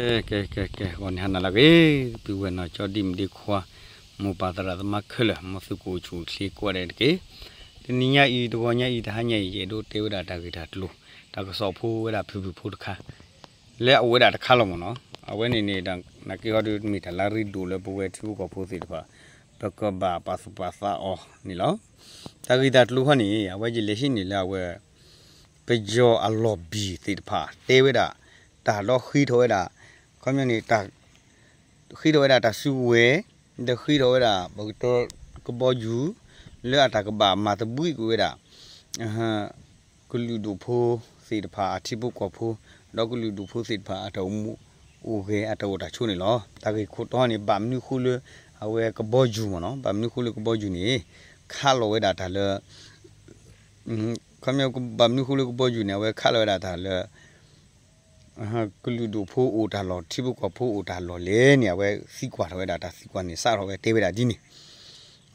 ကဲ ကဲ ကဲ ကဲ ဂီၤန့ၣ်ဟါနၤလၢအဂ့ၤ, ပုၢ်ဝဲၢ်နီၢ်ကၠီဒံၣ်မုၣ်ဒံၣ်ခွါ, မိၢ်ပၢ်သရၣ်သမါခဲလၢာ်, မ်သုကအိၣ်ဆူၣ်အိၣ်ချ့ကိးဂၤဒဲးတက့ၢ်. တနံၤညါအံၤ တဂီၤညါအံၤ တဟါညါအံၤ ယအဲၣ်ဒိးတဲဝဲဒၣ်တၢ်ဂ့ၢ်တၢ်ကျိၤ, တၢ်ကစီၣ်ဖိဝဲဒၣ်ဖုၣ်ဖုၣ်ဖိတခါ လၢအအိၣ်ဝဲဒၣ်တခါလီၤမ့ၢ်နီၤ. အဝဲန့ၣ်န့ၣ် နာ်က့ဟီဒုးမ့ၢ်တၢ်လၢအရ့ဒိၣ်လၢပဝဲထံဖိကီၢ်ဖိသ့ၣ်တဖၣ် ပကဘၣ်ပာ်သူၣ်ပာ်သးအီၤန့ၣ်လီၤ. တၢ်ဂ့ၢ်တၢ်ကျိၤဟီန့ၣ် အဝဲယလဲၤဟံးန့ၢ်လၢအဝဲ ပယီၤအလီၢ်ဘံၣ်သ့ၣ်တဖၣ် တဲဝဲဒၣ် တၢ်ဒီးဃ့ထီၣ်ဝဲဒၣ် ခီပညီန့ၣ် ဃ့ထီၣ်ဝဲဒၣ်တၢ်စုကဝဲၤ, ဒီးဃ့ထီၣ်ဝဲဒၣ် ပကတဲ ကဘီယူၤ လၢအတၢ်ကဘၣ်မၤသဘှံးကွံာ်ဝဲဒၣ် ကလုာ်ဒူၣ်ဖိသ့ၣ်တဖၣ်အထံဖိကီၢ်ဖိ, ဒီးကလုာ်ဒူၣ်ဖိသ့ၣ်တဖၣ်အတၢ်အိၣ်မူအိၣ်ဂဲၤ အတၢ်အိၣ်တၢ်ဆိးန့ၣ်လီၤ. တၢ်ဂ့ၢ်ခိၣ်တီန့ၣ် ဘၣ်မနုၤဃိလၢ အဝဲကဘီယူၤမ့ၢ်နီၤ, ဘၣ်မနုၤဃိလၢကဘီယူၤန့ၣ် ခးလီၤဝဲဒၣ်တၢ်လၢ ခီပညီ ဘၣ်မနုၤဃိလၢကဘီယူၤန့ၣ် အဝဲခးလီၤဝဲဒၣ်တၢ်လၢ ကလုာ်ဒူၣ်ဖိအိၣ်တၢ်လီၢ် ထံဖိကီၢ်ဖိအိၣ်တၢ်လီၢ်လဲၣ်န့ၣ် အဝဲသံကွၢ်ထီၣ်ဝဲဒၣ်တၢ်သံကွၢ်န့ၣ် စးထီၣ်ဝဲတဲဝဲဒၣ်ဒ်န့ၣ်,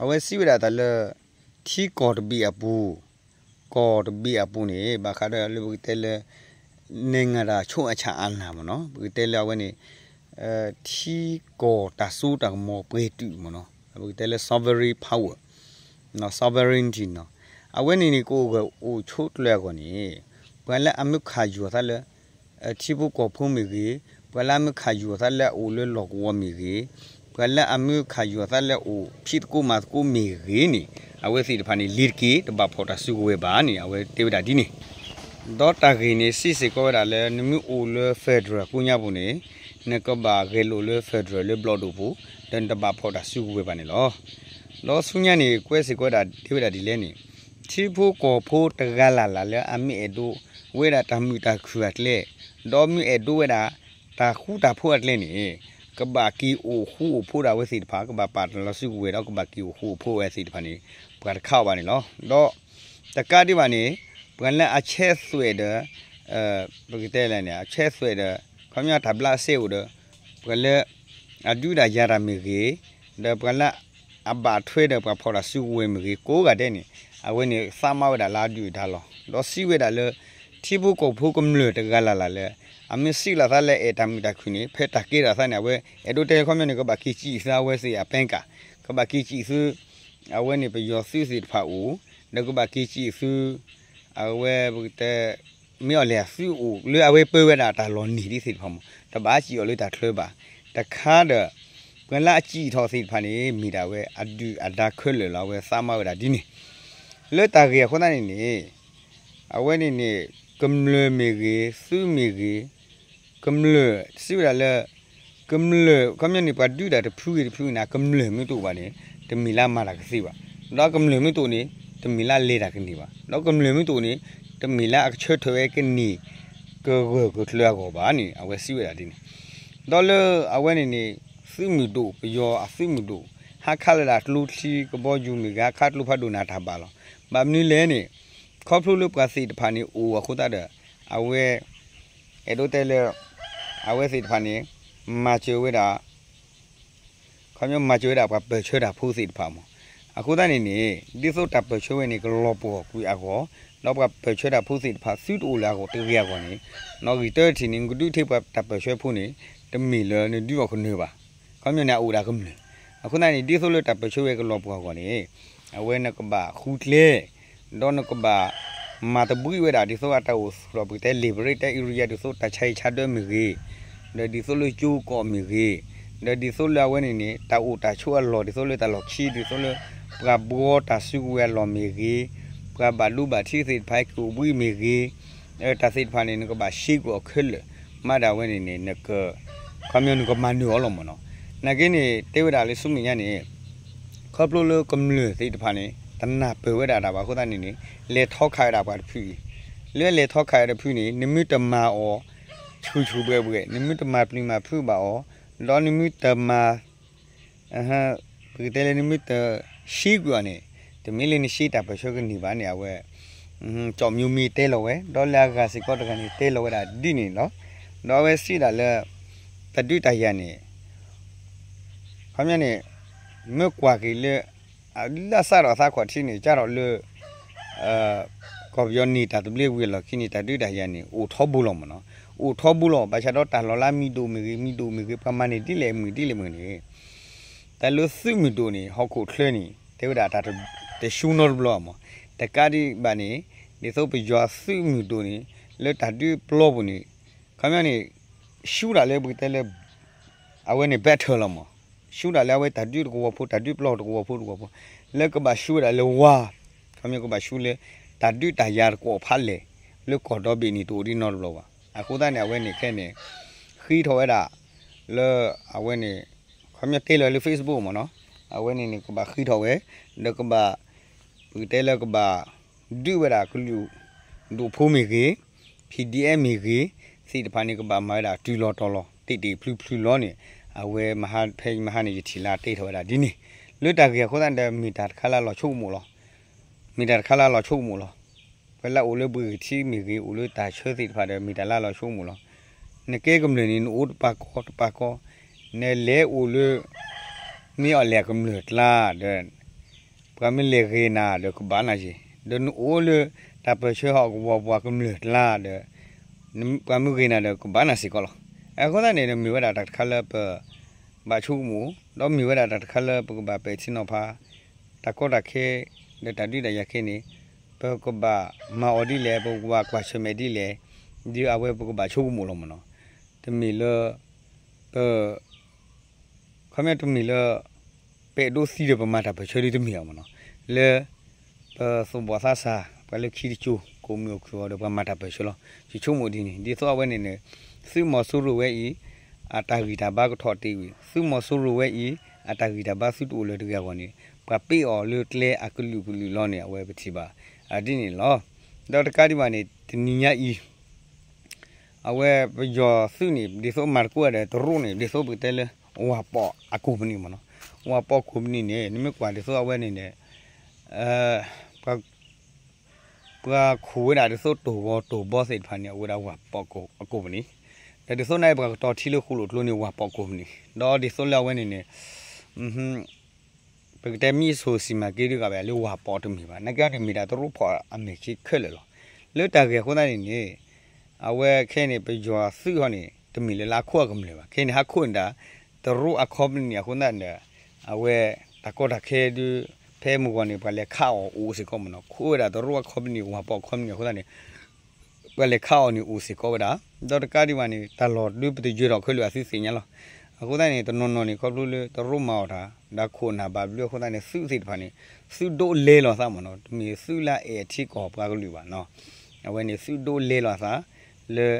အဝဲစံးဝဲဒၣ်တၢ်လၢ ထံကီၢ်တဘ့ၣ်အပူၤ, ကီၢ်တဘ့ၣ်အပူၤန့ၣ် ဘၣ်ဃးဒီးလၢပကတဲလၢ နဲၣ်ငၤတၢ်ဆိအဆၣ်အနၢ်မ့ၢ်နီၤ, ပကတဲလၢအဝဲန့ၣ် ထံကီၢ်တၢ်စိတၢ်ကမီၤပှဲၤတုာ်မ့ၢ်နီၤ, ပကတဲလၢ sovereign power, sovereignty နီၤ, အဝဲန့ၣ်န့ၣ် ကအိၣ်ဂၢၢ်အိၣ်ဆိးကျၢၤအဂီၢ်န့ၣ် ပှၤလၢအမ့ၢ်ခးယူၤအသးလၢ ထံဖိကီၢ်ဖိမ့ၢ်ဂ့ၤ, ပှၤလၢအမ့ၢ်ခးယူၤအသးလၢအအိၣ်လၢလီၢ်ကဝီၤမ့ၢ်ဂ့ၤ, ပှၤလၢအမ့ၢ်ခးယူၤအသးလၢအအိၣ်ဖံးသကိးမၤသကိးမ့ၢ်ဂ့ၤန့ၣ် အဝဲသ့ၣ်တဖၣ်န့ၣ် လ့ၤတက့ၤ တဘၣ်ဖီၣ်တၢ်စုကဝဲၤဘၣ်န့ၣ် အဝဲတဲဝဲဒၣ်ဒ်န့ၣ်, ဒီးတၢ်ဂ့ၢ်န့ၣ် စံးစ့ၢ်ကီးဝဲဒၣ်လၢ နမ့ၢ်အိၣ်လၢ federal ကိညါပူၤန့ၣ် နကဘၣ်ဂဲၤလိာ်လၢ federal လၢဘျီၣ်ဒိၣ်ပူၤ, ဒီးနတဘၣ်ဖီၣ်တၢ်စုကဝဲၤဘၣ်န့ၣ်လီၤ. ဒီးဆူညါန့ၣ် ကွဲးစ့ၢ်ကီးဝဲဒၣ် တဲဝဲဒၣ်ဒ်လဲၣ်န့ၣ်, ထံဖိကီၢ်ဖိတဂၤလၢ်လၢ်လၢအမ့ၢ်အဲၣ်ဒိးဝဲဒၣ်တၢ်မုာ်တၢ်ခုၣ်အကျဲ, ဒီးမ့ၢ်အဲၣ်ဒိးဝဲဒၣ် တၢ်ဃူတၢ်ဖိးအကျဲန့ၣ် ကဘၣ်က့ၤအိၣ်ဃူအိၣ်ဖိးဒၣ်ဝဲသ့ၣ်တဖၣ်, ကဘၣ်ပာ်တၢ်လီၤစုကဝဲၤဒီးကဘၣ်က့ၤအိၣ်ဃူအိၣ်ဖိးဝဲသ့ၣ်တဖၣ်န့ၣ် ပှၤတခါအီၤဘၣ်န့ၣ်လီၤ. ဒီးတကးဒံးဘၣ်န့ၣ် ပှၤလၢအဆဲးသွဲၣ်ဒီး ပကတဲလဲၣ်န့ၣ် အဆဲးသွဲၣ်ဒီး ခီပညီတၢ်ဘျးအစဲအိၣ်ဒီး ပှၤလၢ အဒုးတၢ်ယၤတၢ်မ့ၢ်ဂ့ၤ, ဒီးပှၤလၢအဘၣ်ထွဲဒီးပှၤဖီၣ်တၢ်စုကဝဲၤမ့ၢ်ဂ့ၤ ကိးဂၤဒဲးန့ၣ် အဝဲန့ၣ်သးမၤဝဲဒၣ်လၢအဒုၣ်အဒါလီၤ. ဒီးစံးဝဲဒၣ်လၢ ထံဖိကီၢ်ဖိကမျၢၢ်တဂၤလၢ်လၢ်လၢ အမ့ၢ်စံးလီၤသးလၢအဲၣ်တၢ်မုာ်တၢ်ခုၣ်န့ၣ် ဖဲတၢ်ကဲထီၣ်သးန့ၣ် အဝဲအဲၣ်ဒိးတဲခီပညီန့ၣ် ကဘၣ်က့ၤစံးသုအဝဲသ့ၣ်အပၢကၣ်, ကဘၣ်က့ၤစံးသု အဝဲန့ၣ်ပယီၤသုးသ့ၣ်တဖၣ်အိၣ်, ဒီးကဘၣ်က့ၤစံးသု အဝဲပကတဲ မ့ၢ်အီၤလဲၣ်အသုးအိၣ်လၢအဝဲပၢဝဲဒၣ်တၢ်လီၢ်န့ၣ်ဒ်သ့ၣ်တဖၣ်မ့ၢ် တဘၣ်စံးအီၤလၢတၢ်ချၢဘၣ်. တခါဒီး ပှၤလၢအစံးထီၣ်သ့ၣ်တဖၣ်န့ၣ် မ့ၢ်ဒၣ်ဝဲအဒုၣ်အဒါခဲလၢာ်လီၤ. အဝဲသးမၤဝဲဒၣ်ဒ်န့ၣ် လၢတၢ်ဂ့ၢ်အဃိသတးန့ၣ်န့ၣ် အဝဲန့ၣ်န့ၣ် ကမျၢၢ်မ့ၢ်ဂ့ၤ, သုးမ့ၢ်ဂ့ၤ, ကမျၢၢ်စံးဝဲဒၣ်လၢ ကမျၢၢ် ခီပညီန့ၣ် ပှၤဒုးတၢ်တဖုဂ့ၤတဖုဂ့ၤန့ၣ် ကမျၢၢ်မ့ၢ်တအိၣ်ဘၣ်န့ၣ် တမ့ၢ်လၢအမၤတၢ်ကသ့ဘၣ်. ဒီးကမျၢၢ်မ့ၢ်တအိၣ်န့ၣ် တမ့ၢ်လၢအလဲၤတၢ်ကန့ၢ်ဘၣ်. ဒီးကမျၢၢ်မ့ၢ်တအိၣ်န့ၣ် တမ့ၢ်လၢအကဆၢထၢၣ်ဝဲကန့ၢ် ကဂၢၢ်ကကျၢၤအဂီၢ်ဘၣ်န့ၣ် အဝဲစံးဝဲဒၣ်ဒ်န့ၣ် ဒီးလၢအဝဲန့ၣ်န့ၣ် သုးမုၢ်ဒိၣ် ပယီၤအသုးမုၢ်ဒိၣ် ဟးခးလၢဒၣ်ကျိချံကဘီယူၤမ့ၢ်ဂ့ၤ ဟးခးကျိဖးဒိၣ်န့ၣ်တၢ်ဘၣ်လီၤ. ဘၣ်မနုၤလဲၣ်န့ၣ် ခီဖျိလၢပှၤသ့ၣ်တဖၣ်န့ၣ်အိၣ်အဃိသတးဒီး အဝဲ အဲၣ်ဒိးတဲလၢ အဝဲသ့ၣ်တဖၣ်န့ၣ် မၤစၢၤဝဲဒၣ် ခီပညီမၤစၢၤဝဲဒၣ်ပှၤပၢၢ်ဆၢတၢ်ဖိသ့ၣ်တဖၣ်မ့ၢ်. အဃိသတးန့ၣ်န့ၣ် ဒ်သိးတၢ်ပၢၢ်ဆၢဝဲန့ၣ် ကလီၤပှီၢ်ကွံာ်အဂီၢ်, ဒီးပှၤပၢၢ်ဆၢတၢ်ဖိသ့ၣ်တဖၣ် သုတအိၣ်လၢအဂီၢ်တဂ့ၤအဂီၢ်န့ၣ်, နီၣ်ဂံၢ်တၢတထံၣ်န့ၣ် နကဒုးထံၣ်ပှၤတၢ်ပၢၢ်ဆၢဖိန့ၣ် တမ့ၢ်လၢနဒုးအီၤကနၢၤဘၣ်. ခီပညီန့ၣ် အအိၣ်ဒၣ်ကမျၢၢ်. အဃိသတးန့ၣ် ဒ်သိးလၢတၢ်ပၢၢ်ဆၢဝဲကလီၤပှီၢ်အဂီၢ်န့ၣ် အဝဲနကဘၣ်ဃုကျဲ ဒီးနကဘၣ်မၤသဘှံးဝဲဒၣ် ဒ်သိးအတၢ်အိၣ်သူၣ်ထီၣ် ပကတဲ လံာ်ပရ့တဲ area ဒ်သိးတၢ်ဆါဟံၣ်ဆါဒၢမ့ၢ်ဂ့ၤ, ဒီးဒ်သိးလၢကၠိကီၢ်မ့ၢ်ဂ့ၤ, ဒီးဒ်သိးလၢအဝဲန့ၣ်န့ၣ် တၢ်အိၣ်တၢ်ဆိးအလီၢ် ဒ်သိးလၢတၢ်လီၢ်ခံ ဒ်သိးလၢ ပှၤဘှီတၢ်စုကဝဲၤအလီၢ်မ့ၢ်ဂ့ၤ, ပှၤဘၣ်ဒိဘၣ်ထံးသ့ၣ်တဖၣ်ကအိၣ်ဘှံးမ့ၢ်ဂ့ၤ, တၢ်သ့ၣ်တဖၣ်န့ၣ် နကဘၣ်ရှဲကွံာ်အီၤခဲလၢာ်, မၤဒၣ်ဝဲန့ၣ်န့ၣ် နက ခီပညီနကမၤနၢၤအီၤလီၤမ့ၢ်နီၤ. နာ်က့န့ၣ် တဲဝဲဒၣ်လၢဆူမဲာ်ညါန့ၣ် ခီဖျိလၢကမျၢၢ်သ့ၣ်တဖၣ်န့ၣ် တနၢ်ပၢၢ်ဝဲဒၣ်တၢ်ဘၣ်အဃိသတးန့ၣ်န့ၣ် လဲၤထီခးဝဲဒၣ်ပှၤတဖုအံၤ, လၢလဲၤထီခးဝဲတဖုန့ၣ် နမ့ၢ်တမၤအီၤ ဆူၣ်ဆူၣ်ဘှဲၣ်ဘှဲၣ် နမ့ၢ်တမၤပျံၤမၤဖုးဘၣ်အီၤ, ဒီးနမ့ၢ်တမၤ ပကတဲလၢနမ့ၢ်တရှဲကွံာ်အီၤန့ၣ် တမ့ၢ်လၢနရှဲတၢ်ပၢၢ်ဆၢကန့ၢ်ဘၣ်န့ၣ် အဝဲ ကၠီၣ်မၠိမ့ၢ်တဲလီၤဝဲ ဒီးလၢအဂၤစ့ၢ်ကီးတဂၤန့ၣ် တဲလီၤဝဲဒၣ်ဒ်န့ၣ်လီၤ. ဒီးအဝဲစံးဒၣ်လၢ တၢ်ဒုးတၢ်ယၤန့ၣ် ခီပညီန့ၣ် မ့ၢ်ကွၢ်က့ၤလၢ လၢအစးထီၣ်အသးခီၣ်ထံးန့ၣ် စးထီၣ်လၢ ကီၢ်ပယီၤန့ၢ်တၢ်သဘျ့ဝံၤအလီၢ်ခံန့ၣ် တၢ်ဒုးတၢ်ယၤန့ၣ် အိၣ်ထီဘိလီၤမ့ၢ်နီၤ. အိၣ်ထီဘိလီၤ. ဘၣ်ဆၣ်ဒီးတၢ်လီၤလၢအမံၤဒိၣ်မ့ၢ်ဂ့ၤ မံၤဒိၣ်မ့ၢ်ဂ့ၤ ပှၤမၤန့ၢ်ဒ်လဲၣ်မုာ်ဒ်လဲၣ်မုာ်န့ၣ် တၢ်လၢသုးမုၢ်ဒိၣ်န့ၣ် ဟီၣ်ခိၣ်ချၢန့ၣ် တဲဝဲဒၣ်တၢ်တဆူနီတဘျီမး. တကးဒံးဘၣ်န့ၣ် ဒ်သိးပယီၤသုးမုၢ်ဒိၣ်န့ၣ် လၢတၢ်ဒုးပျီပူၤန့ၣ် ခီပညီန့ၣ် ဆူဒၣ်လၢပကတဲလၢ အဝဲန့ၣ် battle လီၤမး. ဆူဒၣ်လၢအဝဲတၢ်ဒုးတကဝီၤဖိ တၢ်ဒုးပျီတကဝီၤဖိတကဝီၤဖိ လၢကဘၣ်ဆူဝဲဒၣ်လၢဝါ ခီပညီကဘၣ်ဆူလၢ တၢ်ဒုးတၢ်ယၤတကွီၢ်ဖးလဲၢ် လၢကီၢ်ဒီဘ့ၣ်န့ၣ် တအိၣ်ဒံးနီတဘျီဘၣ်. အဃိသတးန့ၣ် အဝဲန့ၣ်ခဲန့ၣ် ဃ့ထီၣ်ဝဲဒၣ် လၢအဝဲန့ၣ် ခီပညီတဲလီၤလၢ Facebook မ့ၢ်နီၤ, အဝဲန့ၣ်န့ၣ် ကဘၣ်ဃ့ထီၣ်ဝဲ ဒီးကဘၣ် ပကတဲလၢကဘၣ် ဒုးဝဲဒၣ်ကလုာ်ဒူၣ်ဖိမ့ၢ်ဂ့ၤ PDF မ့ၢ်ဂ့ၤ သ့ၣ်တဖၣ်န့ၣ် ကဘၣ်မၤဝဲဒၣ်တုၤလီၤတီၤလီၤ တ့ၢ်တ့ၢ်ဖျုဖျုလီၤန့ၣ် အဝဲမဟါဖဲမဟါန့ၣ် ယထံၣ်လၢအတဲထီၣ်ဝဲဒၣ်ဒ်န့ၣ် လၢတၢ်ဂ့ၢ်အဃိသတးဒီး မ့ၢ်တၢ်တခါလၢအလီၤဆိကမိၣ်လီၤ. မ့ၢ်တၢ်တခါလၢအလီၤဆိကမိၣ်လီၤ. ပှၤလၢအအိၣ်လၢဘှံးဂထံမ့ၢ်ဂ့ၤ အိၣ်လၢတၢ်ဆၢသ့ၣ်တဖၣ်ဒီး မ့ၢ်တၢ်လၢအလီၤဆိကမိၣ်လီၤ. နကဲကမျၢၢ်န့ၣ် နအိၣ်တပာ်ကီတပာ်ကီ, နလဲၤအိၣ်လၢ မ့ၢ်အီၤလဲၤကမျၢၢ်ကျါဒီး ပှၤမ့ၢ်လဲၤဂ့ၤနၤဒီးကဘၣ်နၤယ့ၢ်, ဒီးနအိၣ်လၢတၢ်ပၢၢ်ဆၢဟီၣ်ကဝီၤပှၤကမျၢၢ်ကျါဒီး ပှၤမ့ၢ်ဂ့ၤနၤဒီးကဘၣ်နၤစ့ၢ်ကီးလီၤ. အဃိသတးန့ၣ် မ့ၢ်ဝဲဒၣ်တၢ်တခါလၢပ ဘၣ်ဆိကမိၣ်, ဒီးမ့ၢ်ဝဲဒၣ်တၢ်တခါလၢပကဘၣ်ပဲာ်ထံနီၤဖး တၢ်ကီတၢ်ခဲ ဒီးတၢ်ဒုးတၢ်ယၤခဲန့ၣ် ပကဘၣ်မၤအီၤဒ်လဲၣ်, ပကဘၣ်ကွၢ်ဆၢၣ်မဲာ်ဒ်လဲၣ်, ဒီးအဝဲပကဘၣ်ဆိကမိၣ်လီၤမ့ၢ်နီၤ. တမ့ၢ်လၢ ပ ခီပညီတမ့ၢ်လၢ ပအဲၣ်ဒိးသံဒီးပမၤတၢ်ပၢၢ်ဆၢဒ်တမ့ၢ်အီၤမ့ၢ်နီၤ, လၢ ပသူၣ်ဘီၣ်သးစၢ် ပှၤလၢခံတစိၤ ကိးမုၢ်အိၣ်ခုၣ်အီၤဒီးပှၤမၤတၢ်ပၢၢ်ဆၢလီၤ. ယဆိကမိၣ်ဒ်န့ၣ် ဒ်သိးအဝဲန့ၣ်န့ၣ် သုးမီၤစိရိၤဝဲအံၤ အတၢ်ဂံၢ်တၢ်ဘါကထီၣ်တ့ၢ်ဝံၤ, သုးမီၤစိရိၤဝဲအံၤ အတၢ်ဂံၢ်တၢ်ဘါသုတအိၣ်လၢၤတဂ့ၤအဂီၢ်န့ၣ် ပှၤပ့ၢ်အီၤလၢကျဲအကလုာ်ကလုာ်လီၤန့ၣ် အဝဲပထံၣ်ဘၣ် အဒ်န့ၣ်လီၤ. ဒီးတကးဒံးဘၣ်န့ၣ် တနံၤညါအံၤ အဝဲပယီၤသုးန့ၣ် ဒ်သိးမၤသကိးဒီးတရူးန့ၣ် ဒ်သိးပကတဲလၢ ဝၢ်ပီၣ်အကိၣ်ပနံၣ်မ့ၢ်နီၤ, ဝၢ်ပီၣ်ကိၣ်ပနံၣ်န့ၣ် နမ့ၢ်ကွၢ်ဒ်သိးအဝဲန့ၣ်န့ၣ် ပှၤ ပှၤခိၣ်ဝဲဒၣ်ဒ်သိးတိၢ်ဂီၤတိၢ်ဘီသ့ၣ်တဖၣ်န့ၣ် အဝဲဒၣ်ဝၢ်ပီၣ်ကိၣ်အကိၣ်ပနံၣ်, ဒီးဒ်သိးန့ၣ် ပှၤကတီၤထံလၢဃိၣ်လိၣ်ကျိန့ၣ် ဝၢ်ပီၣ်ကိၣ်ပနံၣ်, ဒီးဒ်သိးလၢအဝဲန့ၣ်န့ၣ် ပကတဲမ့ၢ်စိၤစံၣ်မၤက့ဒုးဂၤဘၣ်လၢဝၢ်ပီၣ်တမ့ၢ်ဘၣ်, နာ်က့အီၤတမ့ၢ်ဒၣ်တရူးဖီၣ်အမဲာ်ခံခဲလၢာ်လီၤ. လၢတၢ်ဂ့ၢ်အဃိသတးန့ၣ်န့ၣ် အဝဲခဲန့ၣ် ပယီၤသုးဟီန့ၣ် တမ့ၢ်လၢလၢအခိၣ်အကမျၢၢ်ဘၣ်, ခဲန့ၣ် ဟးခိၣ်န့ၣ်ဒၣ် တရူးအ company အဃိသတးန့ၣ် အဝဲတၢ်ကီတၢ်ခဲဒုး ဖဲမုၢ်ဂီၤန့ၣ်ပှၤလဲၤခးအီၤအိၣ်စ့ၢ်ကီးမ့ၢ်နီၤ, ခိၣ်ဝဲဒၣ်တရူးအ company ဝၢ်ပီၣ် company အဃိသတးန့ၣ် ပှၤလဲၤခးအီၤန့ၣ်အိၣ်စ့ၢ်ကီးဝဲဒၣ်, ဒီးတကးဒံးဘၣ်န့ၣ် တၢ်လီၢ်ဒုးပတယၢၤထီၣ်ခဲလၢာ်အသုသ့ၣ်ညါလီၤ. အဃိသတးန့ၣ် တနီၤနီၤန့ၣ် ခီဖျိလၢတရူးမၤအီၤတၢ် ဒီးခိၣ်နၢ်ဘၣ်ဘျုးအဃိသတးန့ၣ် သုးသ့ၣ်တဖၣ်န့ၣ် သုးဒိးလဲလီၤသးမ့ၢ်နီၤ, တမ့ၢ်သုးလၢအအဲၣ်ထံကီၢ်ပှၤကလုာ်ဘၣ်နီၤ, အဝဲန့ၣ်သုးဒိးလဲလီၤသး လၢ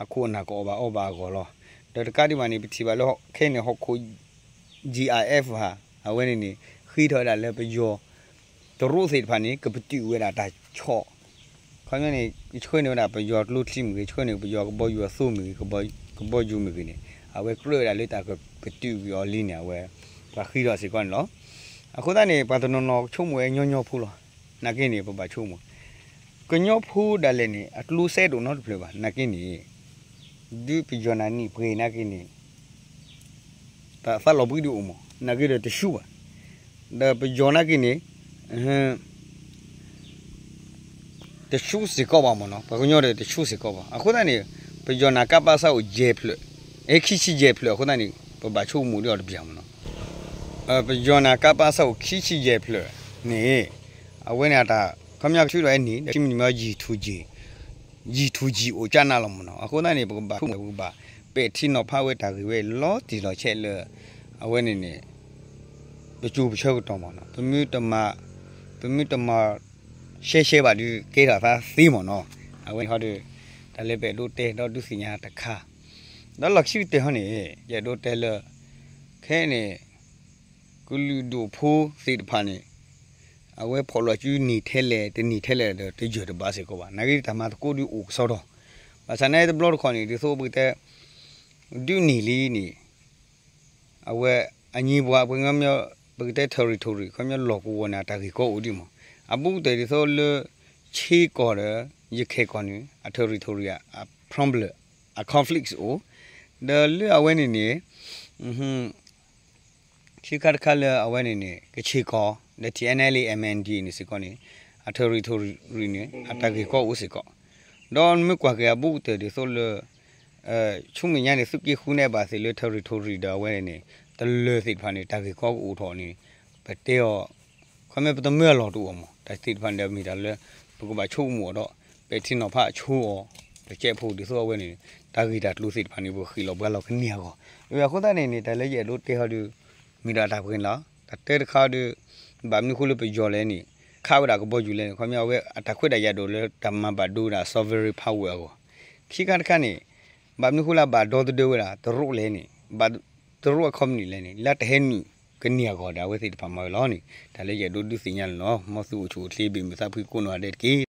အခိၣ်အနၢ်ကအီၣ်ဘၣ်အီဘၣ်အဂီၢ်လီၤ. ဒီးတကးဒံးဘၣ်န့ၣ် ပထံၣ်ဘၣ်လၢခဲန့ၣ် ဟီၣ်ခိၣ် GIF ဧါ, အဝဲန့ၣ်န့ၣ် ဃ့ထီၣ်ဝဲဒၣ်လၢပယီၤ တရူးသ့ၣ်တဖၣ်န့ၣ် ကပတုာ်ဝဲဒၣ်တၢ်ဆီၣ်, ခီပညီန့ၣ် ဆှၢန့ၢ်ဝဲဒၣ်ပယီၤကျိချံမ့ၢ်ဂ့ၤ, ဆှၢန့ၢ်ပယီၤကဘီယူၤအသိမ့ၢ်ဂ့ၤ, ကဘီယူၤမ့ၢ်ဂ့ၤန့ၣ် အဝဲကြၢးဝဲဒၣ်လၢတၢ်ကပတုာ်ကွံာ်အီၤလံန့ၣ် အဝဲ ပှၤဃ့ထီၣ်စ့ၢ်ကီးန့ၣ်လီၤ. အဃိသတးန့ၣ် ပှၤတနီၤနီၤကဆိကမိၣ်ဝဲညီညီဖိလီၤ. နာ်က့န့ၣ် ပဘၣ်ဆိကမိၣ် ကညီဖိဒၣ်လဲာ်န့ၣ် အကျိၤစဲဒိၣ်နီတဖျၢၣ်ဘၣ်. နာ်က့န့ၣ် ဒုးပယီၤနၤနံၣ်ပှဲၤနာ်က့န့ၣ် တၢ်သးလီၤဘှံးဒုးအိၣ်မး, နာ်က့ဒီးတဆူဘၣ်. ဒီးပယီၤနာ်က့န့ၣ် တဆူစ့ၢ်ကီးဘၣ်မ့ၢ်နီၤ, ပှၤကညီဒီးတဆူစ့ၢ်ကီးဘၣ်. အဃိသတးန့ၣ် ပယီၤနၤကးပးစၢ်အိၣ်ယဲၢ်ဖျၢၣ်, အဲ ခံဆံယဲၢ်ဖျၢၣ်အဃိသတးန့ၣ် ပဘၣ်ဆိကမိၣ်ဒ်အီၤတဘျီမ့ၢ်နီၤ. ပယီၤနၤကးပးစၢ်အိၣ်ခံဆံယဲၢ်ဖျၢၣ်န့ၣ် အဝဲန့ၣ်အတၢ် ခီပညီကဆူဒီးအဲန့ၣ် ဒီးခံမံၤမံၤ ယံာ်ထူယံာ် ယံာ်ထူယံာ်အိၣ်ကၢ်နးလီၤမ့ၢ်နီၤ. အဃိသတးန့ၣ် ပကဘၣ်ဆိကမိၣ် ပကဘၣ်ပဲာ်ထံနီၤဖးဝဲတၢ်ဂ့ၢ်ဝဲလီၤတံၢ်လီၤဆဲးလၢ အဝဲန့ၣ်န့ၣ် ပစိၤပဆၢကတီၢ်မ့ၢ်နီၤ, ပမ့ၢ်တမၤ ပမ့ၢ်တမၤ ရှဲရှဲဘၣ်ဒီး ကဲထီၣ်သးသ့မ့ၢ်နီၤ. အဝဲန့ၣ်ဟီဒီး တၢ်လၢပအဲၣ်ဒိးတဲဒီးဒုးသ့ၣ်ညါတခါ, ဒီးလီၢ်ခံကတၢၢ်ဟီန့ၣ် ယအဲၣ်ဒိးတဲလၢ ခဲန့ၣ် ကလုာ်ဒူၣ်ဖိသ့ၣ်တဖၣ်န့ၣ် အဝဲဖီၣ်လိာ်စုနံၣ်ထဲလဲၣ် တနံၣ်ထဲလဲၣ်ဒီး တယၢၢ်တဘၣ်စ့ၢ်ကီးဘၣ်. နာ်က့တၢ်မၤသကိးဒုးအိၣ်ကစီဒီ, ဘၣ်ဆၣ်နာ်တဘျီတခီၣ်န့ၣ် ဒ်သိးပကတဲ ဒုးန့ၢ်လံန့ၣ် အဝဲအငြိမ်ပှၤ ပှၤကညီ ပကတဲ territory ခီပညီလီၢ်ကဝီၤန့ၣ် အတၢ်ဂ့ၢ်ကီအိၣ်ဒံးမး. အဘူးကတၢၢ်ဒ်သိးလၢ ခ့ကီၢ်ဒီး ရခဲၣ်ကီၢ်န့ၣ် အ territory အ problem အ conflict အိၣ်, ဒီးလၢအဝဲန့ၣ်န့ၣ် ခံခါတခါလၢအဝဲန့ၣ်န့ၣ် ကခ့ၣ်ကီၢ် ဒီး T N L A M N D န့ၣ်စ့ၢ်ကီးန့ၣ် အ territory န့ၣ် အတၢ်ဂ့ၢ်ကီအိၣ်စ့ၢ်ကီး, ဒီးနမ့ၢ်ကွၢ်က့ၤအဘူးကတၢၢ်ဒ်သိးလၢ ဆူမဲာ်ညါန့ၣ် သုးက့ဃုန့ၣ် ဘၣ်သ့ၣ်လၢ territory ဒီးအဝဲန့ၣ် တလၢၤသ့ၣ်တဖၣ်န့ၣ် တၢ်ဂ့ၢ်ကီကအိၣ်ထီၣ်န့ၣ် ပတဲအီၤ ခီမ့ၢ်ပတမၢအလီၢ်တအိၣ်မး တၢ်သ့ၣ်တဖၣ်န့ၣ်ဒီးမ့ၢ်တၢ်လၢ ပကဘၣ်ဆိကမိၣ်အီၤဒီး ပဲာ်ထံနီၤဖးဆိအီၤ ပကဲဖိဒ်သိးအဝဲန့ၣ် တၢ်ဂ့ၢ်တၢ်ကျိၤသ့ၣ်တဖၣ်န့ၣ် ပကဃ့ၢ်လီၤဘှါလီၤကန့ၢ်အဂီၢ်. အဃိသတးန့ၣ်န့ၣ် တၢ်လၢယအဲၣ်ဒိးတဲဟီဒုး မ့ၢ်ဒီးအတၢ်ပှဲၤန့ၣ်လီၤ. တၢ်တၢတခါဒီး ဘၣ်မနုၤဃိလၢပယီၤလဲၣ်န့ၣ် ခးဝဲဒၣ်ကဘီယူၤလဲၣ်န့ၣ် ခီမ့ၢ်အဝဲအတၢ်ခွဲးတၢ်ယာ်ဒိၣ်လၢတၢ်မၤဘၣ်ဒိဝဲဒၣ် sovereign power အဂီၢ်. ခံခါတခါန့ၣ် ဘၣ်မနုၤဃိလၢဘၣ်ဒီသဒၢဝဲဒၣ် တရူးလဲၣ်န့ၣ် ဘၣ်တရူးအ company လဲၣ်န့ၣ် လၢတဟဲနုာ်ကန့ၢ်အဂီၢ်ဒီး အဝဲသ့ၣ်တဖၣ်မၤဝဲလီၤန့ၣ် တၢ်လၢယအဲၣ်ဒိးဒုးသ့ၣ်ညါန့ၣ်လီၤ. မ်သုအိၣ်ဆူၣ်အိၣ်ချ့ဘၣ်မုာ်သးဖှံကိးနီၢ်ဂၤဒဲးတက့ၢ်.